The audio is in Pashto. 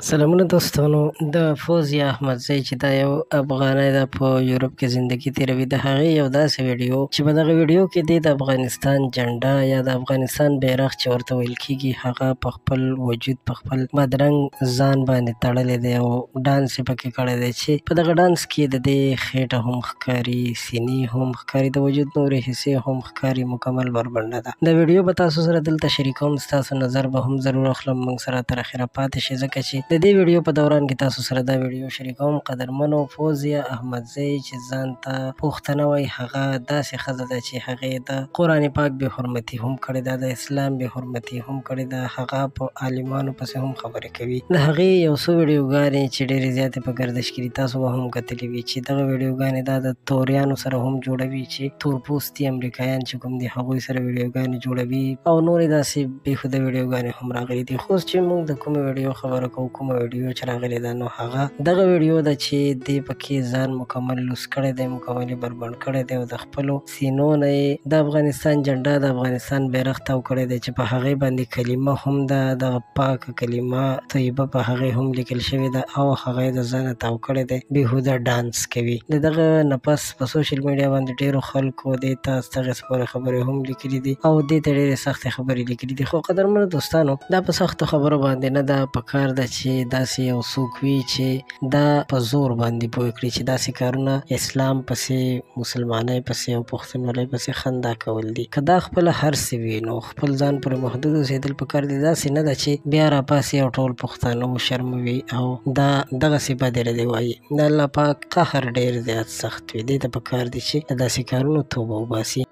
سلامونه دوستانو، د فوزیا احمدزۍ چې دا یو افغانۍ ده، په یورپ کې زندگی تیروي، د هغې یو داسې ویډیو چې په دغه ویډیو کې دی د افغانستان جنډه یا د افغانستان بیرغ چې ورته ویل کیږي هغه په خپل وجود په خپل بدرنګ ځان باندې تړلی دی او ډانس یې پکې کړی دی چې په دغه ډانس کې د دې خېټه هم ښکاري، سینې هم ښکاري، د وجود نورې حصې هم ښکاري، مکمل بربنډه ده. دا ویډیو به تاسو سره دلته شریکوم، ستاسو نظر به هم ضرور اخلم. موږ سره تر اخره پاتې شئ ځکه چې د دې ویډیو په دوران کې تاسو سره دا ویډیو شریکوم. قدرمنو، فوزیه احمدزۍ چې ځان ته پښتنه وایي هغه داسې ښځه ده چې هغې د قرآن پاک بې حرمتي هم کړې ده، د اسلام بې حرمتي هم کړې ده، هغه په عالمانو پسې هم خبرې کوي. د هغې یو څو ویډیوګانې چې ډېرې زیاتې په ګردش کې دي تاسو به هم کتلې وي چې دغه ویډیوګانې دا د توریانو سره هم جوړوي چې تور پوستي امریکایان چې کوم دي هغوی سره ویډیوګانې جوړوي او نورې داسې بېخوده ویډیوګانې هم راغلي دي. خو اوس چې موږ د کومې ویډیو خبره کوو، کومه ویډیو چې راغلې ده نو هغه دغه ویډیو ده چې دې پکې ځان مکمل لوس کړی دی، مکمل یې بربنډ کړی دی او د خپلو سینو نه یې د افغانستان جنډه، د افغانستان بیرغ تاو کړی دی چې په هغې باندې کلمه هم ده، دغه پاکه کلمه طیبه په هغې هم لیکل شوې ده او هغه یې د ځانه تاو کړی دی، بېهوده ډانس کوي. د دغه نه پس په سوشل میډیا باندې ډېرو خلکو دې ته ستغې سپورې خبرې هم لیکلي دي او دې ته ډېرې سختې خبرې لیکلي دي. خو قدرمنو دوستانو، دا په سختو خبرو باندې نه ده پکار ده چې داسې یو څوک وي چې دا په زور باندې پوه کړي چې داسې کارونه اسلام پسې، مسلمانۍ پسې او پښتونولۍ پسې خندا کول دي. که دا خپله هر څه وي نو خپل ځان پورې محدود اوسېدل پکار دي، داسې نه ده چې بیا راپاڅي او ټول پښتانه وشرموي او دا دغسې بدې ردې وایي. د الله پاک قهر ډېر زیات سخت وي، دې ته پکار دي چې د داسې کارونو توبه وباسي.